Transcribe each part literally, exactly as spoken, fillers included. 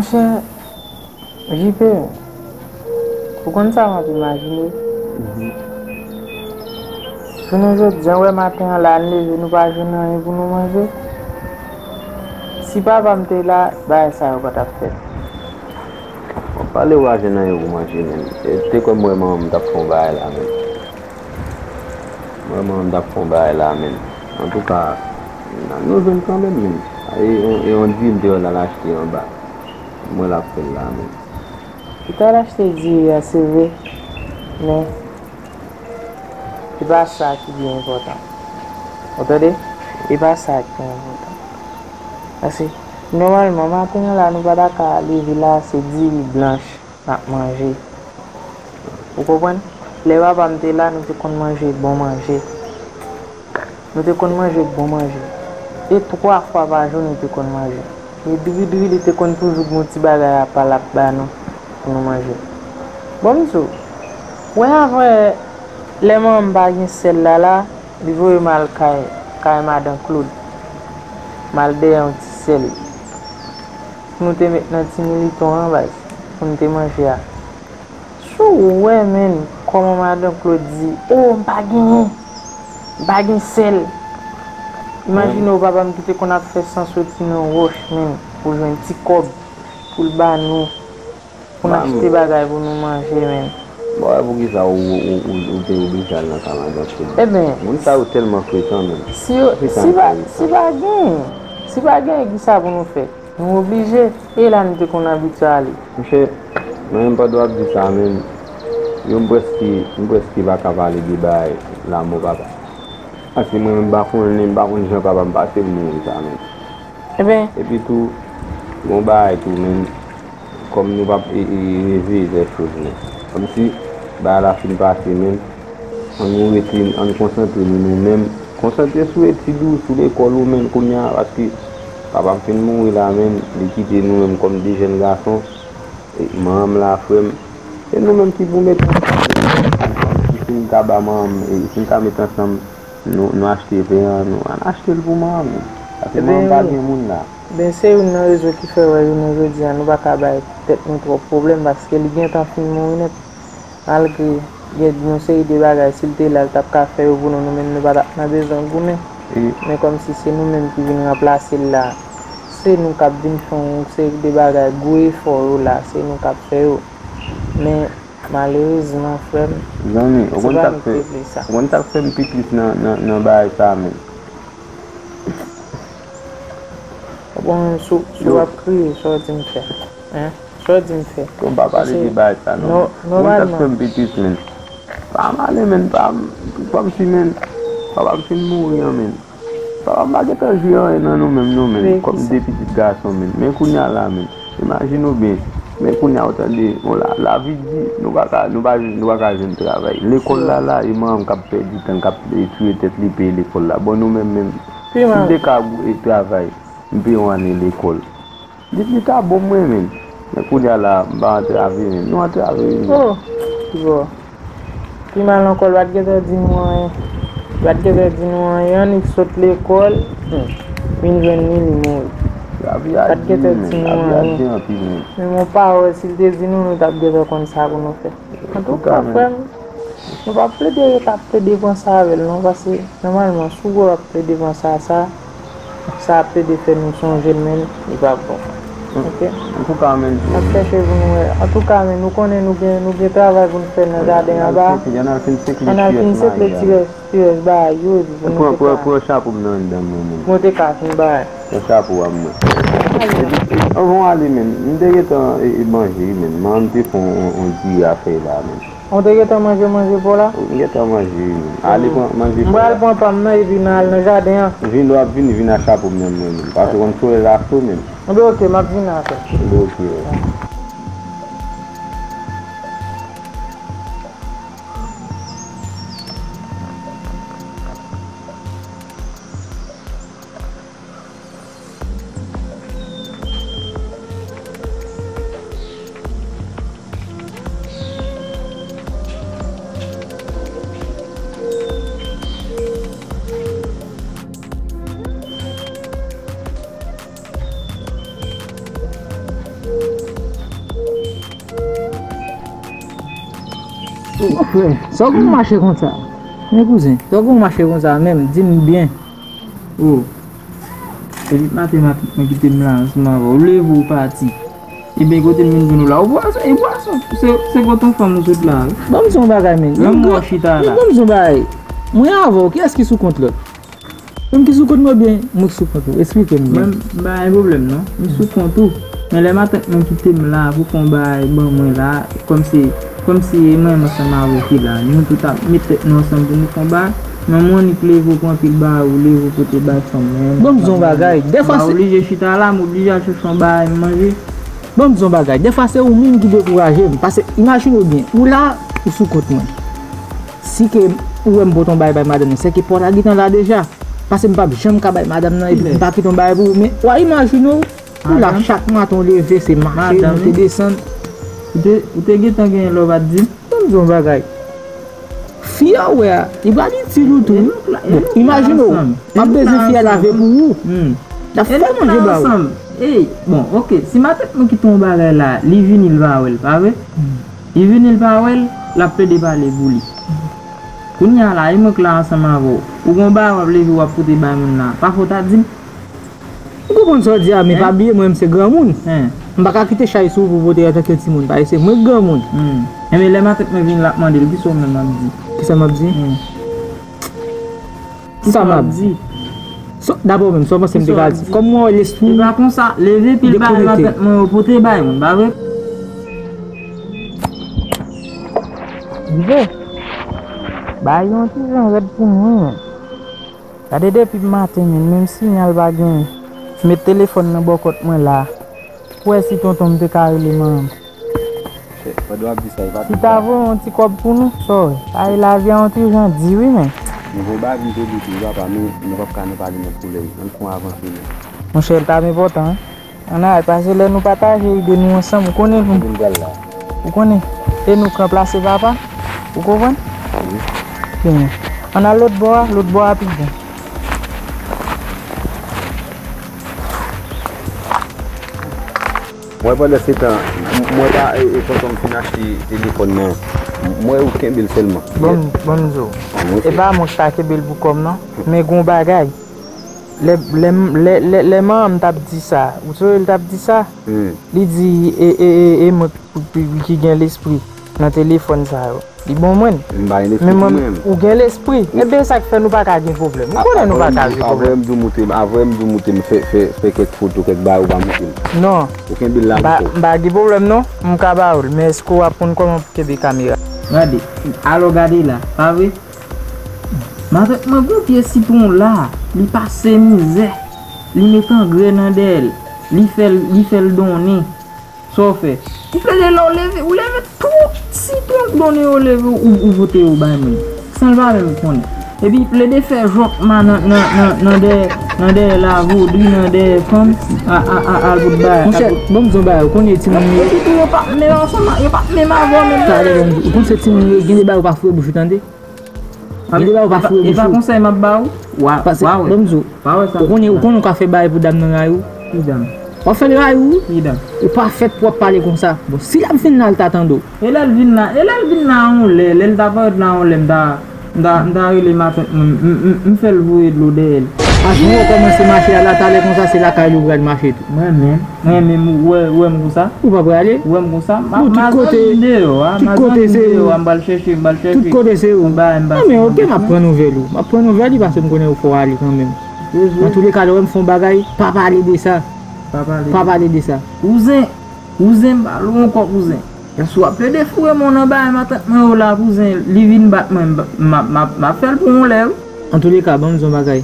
Chen, J P, ou konn sa m ap imajine? Jounen jodi a, wè maten an la, n leve, nou pa jwenn anyen pou nou manje. Si papa m te la, bagay sa yo pa t ap fèt. W ap pale, w pa jwenn anyen pou manje, menn. E, te kwè m wè manman m t ap fè yon bagay la, menn. Mwen, mwen, m t ap fè yon bagay la, menn. Antouka, n a, nou jwenn kanmenm, menn. E, e, e yon diri m te wè l al achte anba. Mwen l ap fè l la, menn. Ou t al achte diri a, se vre, men se pa sa ki pi enpòtan. Ou tande? Se pa sa ki pi enpòtan. Paske, nòmalman, maten an la, nou pa ta ka leve la, se diri blanch n ap manje. Ou konprann? Lè papa m te la, nou te konn manje bon manje. Nou te konn manje bon manje. E twa fwa pa jou, nou te konn manje. E diri, diri, li te konn toujou gen yon ti bagay apa l ap ba nou pou nou manje. Bon, m di w, wè, avan, lè manman m pa gen sèl la, la, li voye m al kay, kay madan Claude. M al dèyè yon ti sèl. Pou nou te met nan ti militon an, baz, pou n te manje a. Si w wè, menn, kòman madan Claude di, "O, m pa genyen, m pa gen sèl." Imajine w, papa m ki te konn ap fè san soti nan wòch, menn, pou jwenn ti kòb, pou l ba nou, pou n achte bagay pou nou manje, menn. Bon, e poukisa ou, ou, ou, ou te oblije al nan kay madan Claude? Ebyen, moun sa yo tèlman frekan, menn. Si yo, si pa, si pa genyen, si pa genyen, kisa pou nou fè? Nou oblije, e la nou te konn abitye ale. Monchè, mwen menm pandan w ap di sa menm, yo m prèske, m prèske pa ka pale de bagay lanmò papa. Paske mwen menm m pa konnen, m pa konn jan papa m pase l mouri sa menm. Ebyen. Epi tou, gon bagay tou menm, kòm nou p ap e, e, reveye lè choz menm. Kòmsi bagay la fin pase menm, Ann nou rete, ann konsantre nou, nou menm. Konsantre sou etid ou, sou lekòl ou menm kounye a, paske papa m fin mouri la menm, li kite nou menm kòm de jèn gason. E manman m la, frè m. Se nou menm ki pou mete ansanm. Si n ka ba manman m, e si n ka mete ansanm, nou, nou achte pen an, nou, ann achte l pou manman m. Paske manman m pa gen moun la. Ebyen, se youn nan rezon ki fè w wè jounen jodi a, nou pa ka bay tèt nou twòp pwoblèm, paske li gentan fin mouri nèt. Malgre gen yon seri de bagay, si l te la, l t ap ka fè yo pou nou, nou menm nou pa t ap nan bezwen goumen. Men kòmsi se nou menm ki vin ranplase l la, se nou k ap vin fè yon seri de bagay, gwo efò yo la, se nou k ap fè yo. Men, malerezman, frè m, se pa nou ki te vle sa. Ou konn sa k fè m pi tris nan, nan, nan bagay sa a menm? Bon, si w, si w ap kriye, sa w di m fè? Hein? Sa w di m fè? Bon, pa pale de bagay sa non. Nòmalman. Moun sa fè m pitit menm. Pa m ale menm, pa m, kòmsi menm, papa m fin mouri an menm. Papa m pa gentan jwi anyen nan nou menm non menm, kòm de pitit gason menm. Men kounye a la menm, imajine w byen, men kounye a w tande, bon la, lavi di, nou pa ka, nou pa, nou pa ka jwenn travay. Lekòl la la, e manman m k ap pèdi tan, k ap, e, tiye tèt li peye lekòl la. Bon, nou menm menm, si m te ka, e, travay, m peye yon ane lekòl. Li, li ta bon mwen menm. Men kounye a la, m pa antrave menm. Nou antrave wi. Oh, bon. Pi mal ankò, l pa t gentan di nou anyen. L pa t gentan di nou anyen, annik sot lekòl, hmm, vin jwenn li, li mouri. L pa t gentan di nou anyen. Men yon pawòl, si l te di nou, nou t ap gentan konn sa pou nou fè. Antouka, frè m, nou p ap plede ret ap plede panse avè l non, paske nòmalman, si w ap plede panse a sa, sa ap plede fè nou sonje l menm, li p ap bon. Oke? Antouka, menn. N ap chèche pou nou wè. Antouka, menn, nou konnen nou gen, nou gen travay pou n fè nan jaden anba a. Ann al fin sekle ti rès bagay yo, epi pou nou te ka. Pran, pran, pran chapo m nan anndan mwen, menn. Mwen te ka fin bay. Pran chapo a mwen. Anvan w ale, menn, m te gentan, e, e, manje, menn. Manman m te fè yon, yon, yon diri a fèy la, menn. Ou te gentan manje manje pa w la? M gentan manje, wi, menn. Ale pran manje pa w la. M pral pran pa m nan, epi n al nan jaden an. Vin, lè w ap vini, vin ak chapo m nan men w, menn. Paske w konn solèy la cho, menn. Enben, oke, m ap vini avè w. Enben, oke, wi. Sa w konn mache konsa? Men kouzen, sa w konn mache konsa menm, di m byen. Oh. Epi maten maten mwen kite m la ansanm avè w. Ou leve ou pati. Ebyen kote m vin jwenn ou la? Ou bwason, e bwason. Se, se kot yon fanm ou sot la wi. Ban m di yon bagay men. Menm mwen chita la. Ban m di yon bagay. Mwen avè w, kiyès ki sou kont lòt? Ou menm ki sou kont mwen oubyen mwen ki sou kont ou? Esplike m byen. Mwen m pa gen pwoblèm non. M sou kont ou. Men lè matant mwen kite m la pou fè yon bagay ban mwen la, kòmsi, kòmsi e mwen menm ansanm avè w ki la. Nou tout ap met tèt nou ansanm pou nou fè yon bagay. Men mwen annik leve w pran pil bagay ou leve w pote bay fanm nan. Ban m di yon bagay. Dèfwa se. M pa oblije chita la, m oblije al chèche yon bagay m manje. Ban m di yon bagay. Dèfwa se ou menm ki dekouraje m. Paske imajine w byen. Ou la, ou sou kont mwen. Si ke ou wè m pote yon bagay bay madanm nan, se ke pòt la gentan la deja. Paske m p ap janm ka bay madanm nan epi m pa kite yon bagay pou ou. Men w a imajine w, ou la chak maten w leve, se mache, moute, desann. Ou te, ou te gentan genyen lè w pa t di m? Ban m di w yon bagay. Fi a ou wè a, li pral itil ou tou wi. Bon, imajine w, m ap bezwen fi a lave pou ou. L ap fè manje ba ou. Ey, bon, oke, si matant mwen kite yon bagay la, li vini l pa wè l, pa vre? Li vini l pa wè l, l ap plede pale pou li. Kounye a la, e mwen k la ansanm avè w. Ou gon bagay w ap leve w ap pote bay moun la. Pa fò w ta di m. Ou konprann sa w di a, men pa bliye mwen menm se granmoun. M pa ka kite chay sou ou pou pote antanke timoun, paske se mwen k granmoun. Enben lè matant mwen vini l ap mande l, kisa w menm w ap di? Kisa m ap di? Kisa m ap di? Dabò menm, sa w panse m te ka di? Kòm mwen wè lespri m dekonekte. E pa konsa, leve pil bagay matant mwen yo pote bay moun, pa vre? Rive. Bagay yo yon ti jan rèd pou mwen. Gade depi maten menm, menm siyal pa genyen. Met telefòn nan bò kòt mwen la. Pou wè si tonton m te ka rele manman m. Chè, pandan w ap di sa, e pa tout bagay. Si ta voye yon ti kòb pou nou, sa w wè. Ay, lavi a yon ti jan di wi, men. Nou gon bagay pou nou te di tou, papa, men nou p ap ka nan pale nan koulè. Ann fè yon avanse, men. Monchè, l t ap enpòtan, wi. Ann al, paske lè nou pataje ide nou ansanm, ou konnen nou. Kote m pral la? Ou konnen, e nou k ranplase papa. Ou konprann? Wi. Byen. Ann al lòt bò a, lòt bò a pi bon. Mwen pandan se tan, m- mwen pa e, e tonton m fin achte telefòn nan. M- Mwen ou kenbe l sèlman. Bon, bon zo. E pa mwen ki ta kenbe l pou kò m non. Men gon bagay. Lè, lè, lè, lè, lè manman m t ap di sa, ou sonje l t ap di sa? Li di, e, e, e, e mwen ki, ki, ki gen lespri nan telefòn sa yo. Li bon mwen. M pa gen lespri pou mwen menm. Ou gen lespri. Enben sa k fè nou pa ka gen pwoblèm. Ou konnen nou pa ka gen pwoblèm. Avè m di w moute m, avè m di w moute m fè, fè, fè kèk foto, kèk bagay ou pa moute m. Non. Ou kenbe l la pou kò w. M pa gen pwoblèm non. M ka ba ou l. Men èske w ap konn kòman pou kenbe kamera? Gade. Alò gade la. Pa vre? Matant mwen gon pye sitwon la, li pase mizè, li met angrè nan dèyè l, li fè l, li fè l donnen. Sa w fè? Ou plede lè w leve, ou leve tout sitwon k donnen yo leve, ou, ou pote yo bay moun. San l pa menm konnen. Epi plede fè jòk ma nan, nan, nan, nan dèyè, nan dèyè lavodri, nan dèyè fanm, a, a, a, al pot bay. Monchè, ban m di w yon bagay, ou konnen timoun yo. Epi tou yo p ap menm ansanm, yo p ap menm avè w menm. Talè ban m di w, ou konn se timoun yo, gen de bagay ou pa foure bouch ou tande. Gen de bagay ou pa foure bouch ou. E pa konsèy m ap ba ou? Wa, wa wè. Ban m di w. Ou konnen, ou konnen ou ka fè bagay pou dam nan rayi w. Ki dam? W ap fè l rayi w wi. Ki dam? Ou pa fèt pou w ap pale konsa. Bon, si l ap vin la, l ta tande w. E lè l vin la, e lè l vin la yon lè, lè l ta parèt la yon lè, m ta, m ta, m ta rele matant mwen, m, m, m fè l voye dlo dèyè l. Avan w kòmanse mache a la, talè konsa, se lakay li w pral mache tou. Mwen menm, mwen menm, ou wè, ou wè m konsa? Ou pa prale? Ou wè m konsa? M ap, m ap zanmi deyò a, m ap zanmi deyò a, m pral chèche, m pral chèche. Tout kote se ou. Anben, oke, m ap pran nouvèl ou. M ap pran nouvèl li paske m konnen ou fò ale kanmenm. Antouleka, lè w wè m fè yon bagay, pa pale de sa. Pa pale de sa. Pa pale de sa. Kouzen, kouzen, m pale w ankò, kouzen. Èske w ap plede foure men w nan bagay matant mwen yo la, kouzen? Li vin bat mwen, m, m, m, m ap fè l pou yon lè, wi. Antouleka, ban m di w yon bagay.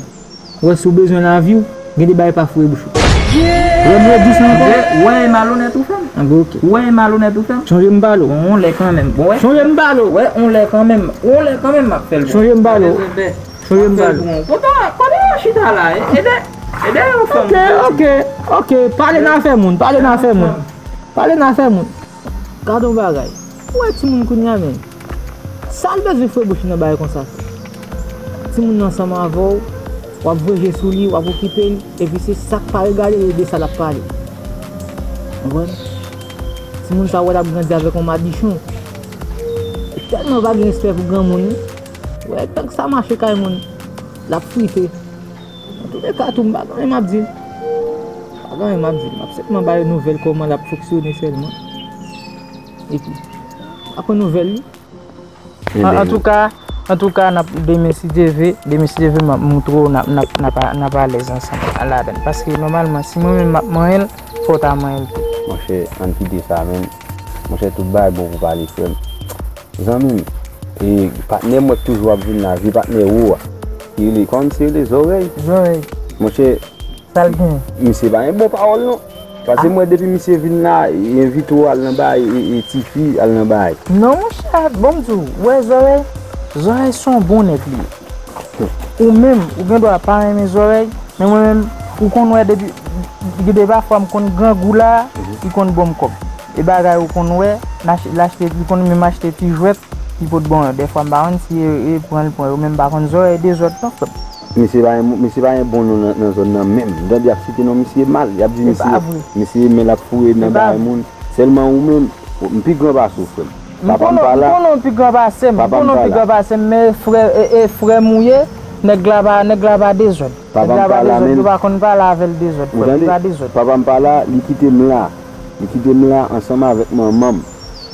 Ou wè, si w bezwen lavi w, gen de bagay pa foure bouch ou. Ou wè m redi sa ankò? Ou wè, ou wè e malonèt ou fè m? Anben, oke. Ou wè e malonèt ou fè m? Chonje m pale w. Bon, yon lè kanmenm. Bon, wè. Chonje m pale w. Wè, yon lè kanmenm. Yon lè kanmenm m ap fè l pou ou. Chonje m pale w. Chonje m pale w. Kote, kote w chita la? E, e dè, e dèyè yon fanm. Oke, oke, oke. Pale nan afè moun, pale nan afè moun. Pale nan afè moun. Gade yon bagay. Ou wè timoun kounye a menm. Sa l bezwen foure bouch li nan bagay konsa? Timoun nan ansanm avè w, w ap voye je sou li, w ap okipe l, epi se sa k pa regade l de sa l ap pale. Konprann? Timoun sa w wè l ap grandi avèk yon madichon. Tèlman pa gen respè pou granmoun, wi. Wè, tank sa mache kay moun, l ap frite. Antouleka, tou, m pa gen anyen m ap di l. M pa gen anyen m ap di l. M ap senpman ba yo nouvèl kòman l ap fonksyone sèlman. Epi, m pa pran nouvèl li. An, antouka, antouka, n ap, demen, si Dye vle, demen, si Dye vle, m ap moutre w, n ap, n ap, n ap, n ap alèz ansanm ladan l. Paske, nòmalman, si mwen menm m ap manyen l, fò w ta manyen l tou. Monchè, ann kite sa, menm. Monchè, tout bagay bon pou pale, frè m. Zanmi m, e, patnè m wè k toujou ap vin la, vye patnè wo a. Ki rele, kòman misye rele? Zòrèy? Zòrèy. Monchè, sa l gen? Misye pa gen bon pawòl, non. Paske mwen, depi misye vin la, e, envite w al nan bay, e, e, tifi, al nan bay. Non, monchè, bon, m di w, wè, Zòrèy, Zòrèy se yon bon nèg li ye. Ou menm, ou gen dwa pa renmen Zòrèy, men mwen menm, ou konn wè depi, gen de pafwa m konn grangou la, li konn ban m kòb. E bagay ou konn wè, l achte, li konn menm achte ti jwèt, li pot ban mwen. Dèfwa m pa konn si e, e pran l pran yo, men m pa konn Zòrèy dezòd non, frè m. Misye pa gen, misye pa gen bon non nan, nan zòn nan menm. M tande y ap site non misye mal, y ap di misye, misye men l ap foure nan bagay moun. Sèlman ou menm, m pi gran pase w, frè m. Papa m pa la. M konnen w pi gran pase m, m konnen w pi gran pase m, men frè, e, e, frè m ou ye, nèg la pa, nèg la pa dezòd. Nèg la pa dezòd, yo pa konn pale avè l dezòd, frè m, li pa dezòd. Papa m pa la, li kite m la. Li kite m la ansanm avèk manman m.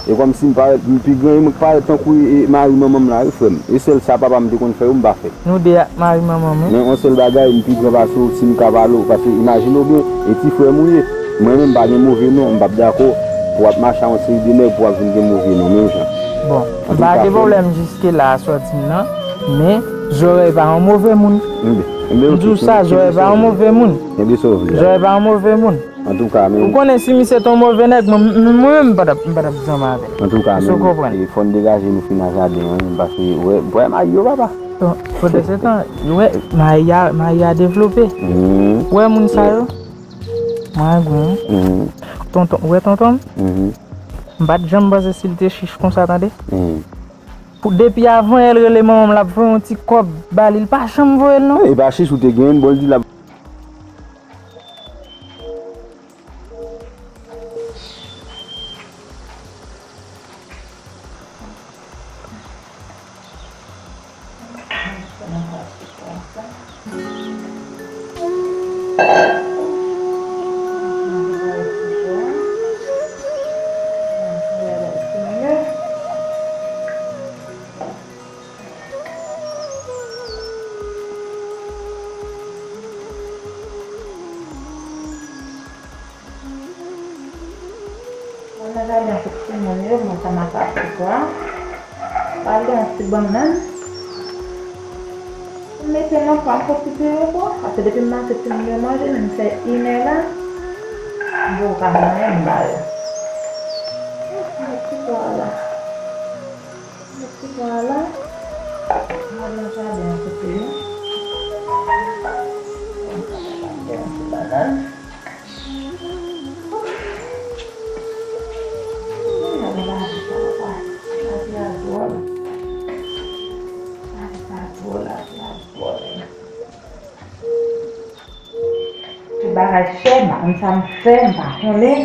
E kòmsi m parèt, m pi gran, e mwen k parèt tankou, e, mari manman m la, wi, frè m. E sèl sa papa m te konn fè yo, m pa fè. Nou de ak mari manman m, wi. Men yon sèl bagay, m pi gran pase w, si m ka pale w, paske imajine w byen, e ti frè m ou ye. Mwen menm, m pa gen move non, m p ap dakò pou w ap mache a yon seri de nèg pou w ap vin gen move non, menm jan. Bon, m pa gen pwoblèm jiske la a sòti m nan, men Zòrèy pa yon move moun. M di w sa, Zòrèy pa yon move moun. Zòrèy pa yon move moun. Antouka, men. Ou konnen si misye te yon move nèg, mwen, mwen, mwen menm m pa t ap, m pa t ap zanmi avè l. Antouka, men, e, fò n degaje nou fin nan jaden an, wi, paske, wè, wè, mayi yo, papa. Bon, pandan se tan, wè, mayi a, mayi a devlope. Wè, moun sa yo. Mwen, tonton, wè, tonton m. M pa t janm panse si l te chich konsa, tande. Pou, depi avan yè l rele manman m, l ap voye yon ti kòb ba li, li pa janm voye l, non. E pa chich ou te genyen, bon, l di l ap Mwen nan jaden kote timoun yo, mwen sa m ap apre kwa. Pale yon ti bannann. M mete nan pwa, m pwofite yo kwa. Paske depi m mache timoun yo manje, menm fè inè la, m poko ka manyen m ba yo. Mwen ti kwa la. Mwen ti kwa la. Mwen nan jaden an kote yo. Mwen ti bannann. Lavi a dwòl. Lavi a dwòl, lavi a dwòl. Tout bagay chè, m pa konn sa m fè, m pa konnen.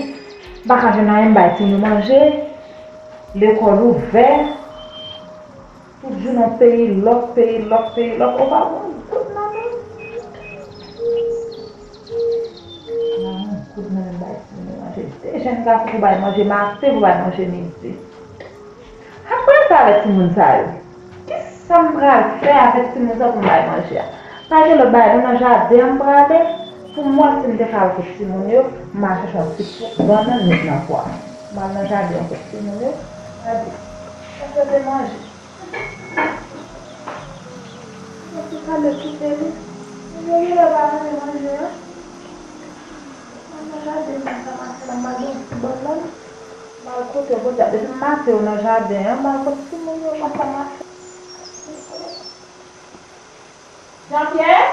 M pa ka jwenn anyen m bay timoun yo manje. Lekòl ouvè. Tout jou nan peyi lòk, peyi lòk, peyi lòk. Ou pa wè yon goud nan men. Pa wè yon goud nan men bay timoun yo manje. De jèn gason pou bay manje maten, pou bay manje midi. Apre sa avèk timoun sa yo. Kisa m pral fè avèk timoun sa pou m bay manje a? Pa gen lòt bagay, non, nan jaden an m prale. Pou m wè si m te ka al kot timoun yo, m al chèche yon ti pouk bannann met nan pwa. M al nan jaden an kot timoun yo, gade, m ap fè manje. Mwen te pale kite li. Mwen gen lè pa renmen manje an. Mwen nan jaden mwen sa maten an, m al gen yon ti bannann. M al kote yo pote a. Depi m maten yo nan jaden an, m al kote timoun yo, mwen sa maten. Jean-Pierre?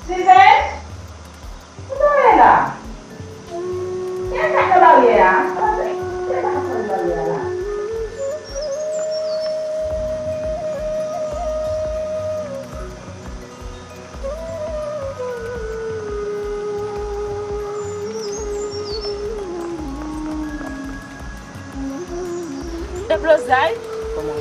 Suzette? Ou ta ye la? Kiyès k ap nan baryè a? Kiyès k ap nan baryè a la? Deblozay? Kòman?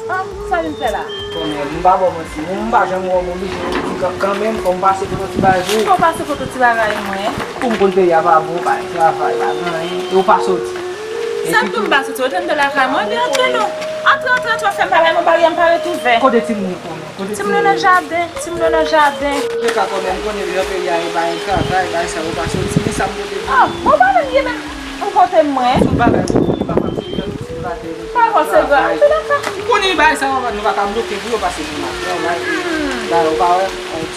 Ah, sa w vin fè la? Kòman? M pa ba w manti non, m pa janm wè w, m oblije di kan-, kanmenm, fò m pase pote yon ti bagay pou ou. Fò w pase pote yon ti bagay mwen. Pou m konn peyi a pa bon, pa travay, pa gen anyen, e ou pa soti. Sa k pou m pa soti? Ou te m te lakay mwen, ebyen antre non. Antre, antre, antre, fè m bagay mwen, baryè m pa ret ouvè. Kote timoun yo? Timoun yo nan jaden, timoun yo nan jaden. Mwen ka kòman m konnen lè peyi a e bay travay, bay sa yo pa soti, men sa m pote pou ou. Ah, bon, pa menm gen menm pou pote mwen. Sou bagay pou ou, li pa pase yon ti bagay. Pa fòse gran, m te dakò. M konnen bagay sa yo, nou pa ka bloke pou yo pase pou matè, bay, bay, ou pa wè.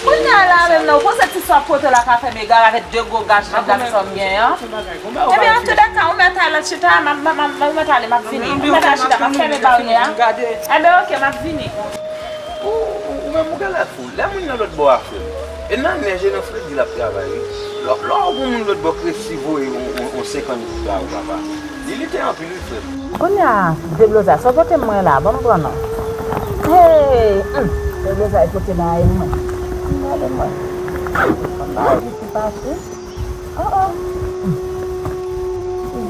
Kounye a la menm nan, ou panse ti sa w ap pote la ka fè m egare avèk de gwo gaj jèn gason m genyen an? Ebyen, antoulèka, ou mèt al chita, m ap, m ap, m ap, ou mèt ale, m ap vini. Ou mèt al chita, m ap fèmen baryè a. Ebyen, oke, m ap vini. Ou, ou, ou menm ou genlè fou. Lè moun nan lòt bò a frè m. E nan nèj e nan fredi l ap travay wi. Lò, lò ou gon moun lòt bò k resi voye yon, yon, yon senkant goud ba ou papa. Li lite anpil wi frè m. Kounye a, Deblozay, sa w pote mwen la, ban m pran non. Hey, hmm, Deblozay pote bagay mwen. Gade mwen. Ban m bagay ki pase. Oh, oh.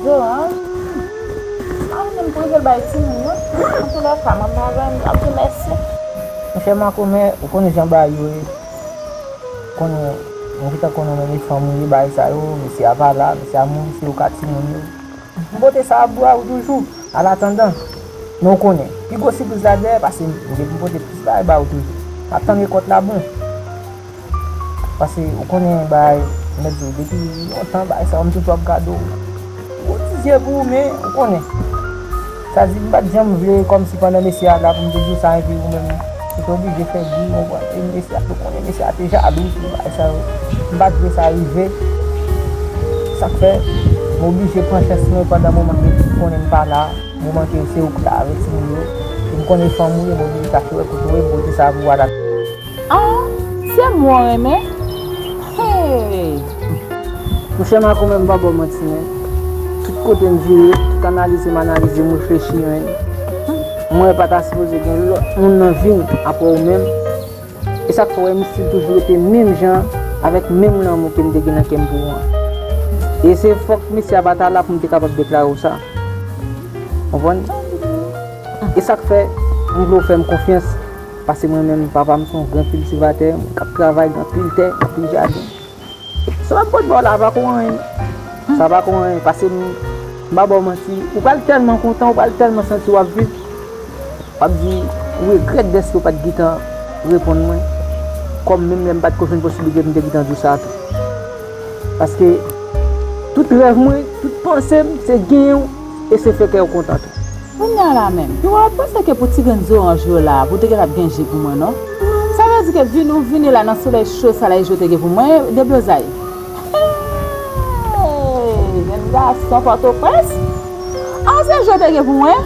Zoranj. A, ou menm pou rive l bay timoun yo. Antoulèka, manman avè m ap di mèsi. Monchè Makomè, ou konnen jan bagay yo ye. Konnen, mwen gentan konnen ou menm e fanm ou ye, bagay sa yo, mesye a pa la, mesye a mouri, se ou k a timoun yo. M pote sa ap ba ou toujou, alatandan. Men ou konnen, pi gwo sipriz la dèyè, paske m gen pou m pote plis bagay ba ou toujou. M ap tann rekòt la bon. Paske ou konnen bagay, m mèt di w, depi lontan bagay sa yo, m toujou ap gade w. Gwo ti zye pou ou, men ou konnen. Sa di, m pa t janm vle kòmsi pandan mesye a la pou m te di w sa, epi ou menm, ou te oblije fè bri, ou konprann? E mesye a, ou konnen mesye a te jalou, tout bagay sa yo. M pa t vle sa rive. Sa k fè, m oblije pran chans mwen pandan moman ke ou konnen m pa la, moman ke se ou k la avèk timoun yo. E m konnen fanm ou ye, m oblije chache wè kote w ye, m pote sa pou w ala. Ah, se mwen w renmen? Hey! Monchè Makomè, m pa ba w manti, men tout kote m vire, tout analize m analize, m reflechi, men mwen pa ta sipoze gen lòt moun nan vi m apre ou menm. E sa k fè w wè m still toujou rete menm jan, avèk menm lanmou ke m te gen nan kè m pou ou an. E se fòk mesye a pa ta la pou m te kapab deklare w sa. Konprann? E sa k fè m vle w fè m konfyans. Paske mwen menm, papa m se yon gran kiltivatè, moun k ap travay gen anpil tè, anpil jaden. Sa m ap pot ba w la, pa ko anyen. Sa pa ko anyen, paske m, m pa ba w manti, ou pral tèlman kontan, ou pral tèlman santi w ap viv, w ap di, ou regrèt dèske w pa t gentan reponn mwen. Kòm menm lè m pa t ko jwenn posiblite, m te gentan di w sa tou. Paske tout rèv mwen, tout panse m, se genyen w e se fè kè w kontan tou. Kounye a la menm, yo pa panse ke pou ti grenn zoranj yo la, pou te gentan ap gen je pou mwen non. Sa vle di ke vini ou vini la nan solèy cho sa la, e je w te gen pou mwen, Deblozay? Hey, jèn gason Pòtoprens? An se je w te gen pou mwen?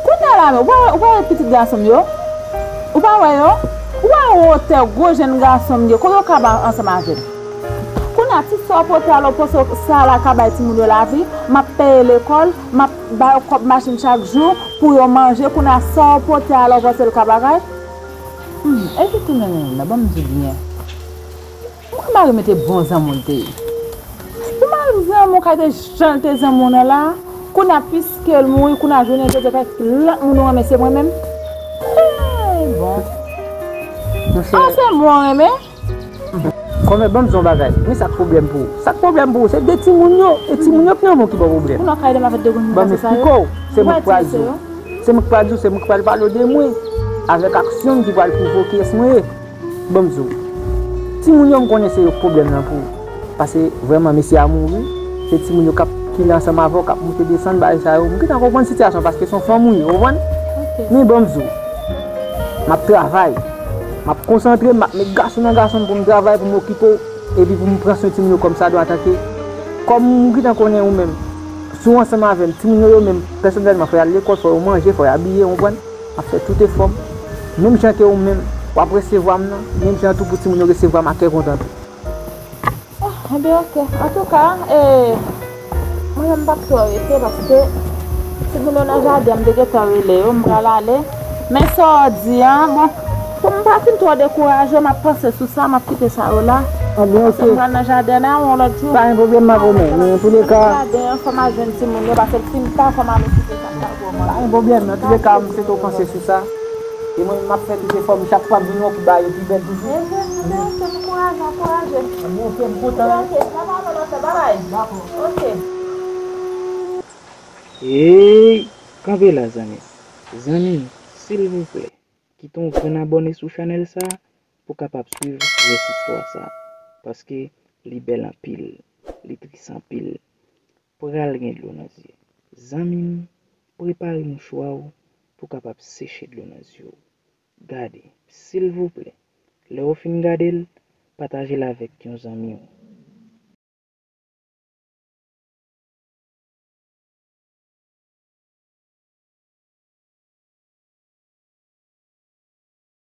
Kounye a la menm, ou pa, ou pa wè pitit gason m yo? Ou pa wè yo? Ou pa wè wotè gwo jèn gason m ye? Kote w kaba ansanm avè m? Kounye a, ti sa w pote a, lè w panse sa la ka bay timoun yo lavi, m ap peye lekòl, m ap ba yo kòb machin chak jou pou yo manje, kounye a, sa w pote a, lè w panse l ka bagay. Hmm, e ki tounen menm nan, ban m di w byen. Mwen mari m te bon zanmi w l te ye. Pou mari m zanmi w, kay te jan l te zanmi w nan la, kounye a, piske l mouri, kounye a, jounen jodi a, fèk lòt moun ou renmen se mwen menm. Hey, bon. Monchè. Ah, se mwen w renmen? Kòmè, ban m di w yon bagay. Men sa k pwoblèm pou ou. Sa k pwoblèm pou ou, se de timoun yo. E timoun yo k nan men w ki ba w pwoblèm. Moun nan kay de m avèk de moun. Ban m eksplike w. Se mwen k pral di w. Se mwen k pral di w, se mwen k pral pale w de mwen. Avèk aksyon m ki pral pwouve w kiyès mwen ye. Ban m di w. Timoun yo, m konnen se yo k pwoblèm nan pou ou. Paske vrèman mesye a mouri, se timoun yo k ap kile ansanm avè w, k ap moute desann, bagay sa yo. M gentan konprann sitiyasyon paske se yon fanm ou ye, ou konprann? Men ban m di w, m ap travay, m ap konsantre m, m ap met gason nan gason m pou m travay, pou m okipe w, epi pou m pran swen timoun yo kòmsadwa antanke, kòm ou gentan konnen ou menm, si w ansanm avè m, timoun yo, yo menm, pèsonèlman, fò y al lekòl, fò yo manje, fò y abiye, ou konprann? M ap fè tout efò m, menm jan ke ou menm, w ap resevwa m nan, menm jan tou pou timoun yo resevwa m ak kè kontan tou. Ah, enben, oke. Antouka, e, mwen menm m p ap twò rete paske timoun yo nan jaden, m te gentan rele yo, m pral ale. Men sa w di a, bon, pou m pa fin twò dekouraje, m ap panse sou sa, m ap kite sa yo la. An byen, ok. Mwen pral nan jaden an yon lòt jou. Pa gen pwoblèm, ma bòmè. Men antouleka, Jaden an, fò m al jwenn timoun yo, paske si m pa, fò m al okipe sa k pa bon. Pa gen pwoblèm. Antouleka, m swete w panse sou sa. E mwen, m ap fè tout efò m chak fwa m vin wè w pou ba yo pi bèl toujou. Enben, enben, ok, m kouraje, ankouraje. An byen, ok, m kontan. Ok, n ap pale lòt lè, babay. Dakò. Ok. Hey, kanpe la, zanmi. Zanmi m, silvouplè, kite yon grenn abòne sou chanèl sa pou kapab swiv rès istwa sa, paske li bèl anpil, li tris anpil. Pral gen dlo nan zye. Zanmi m, prepare mouchwa w pou kapab seche dlo nan zye w. Gade, silvouplè, lè w fin gade l, pataje l avèk yon zanmi w.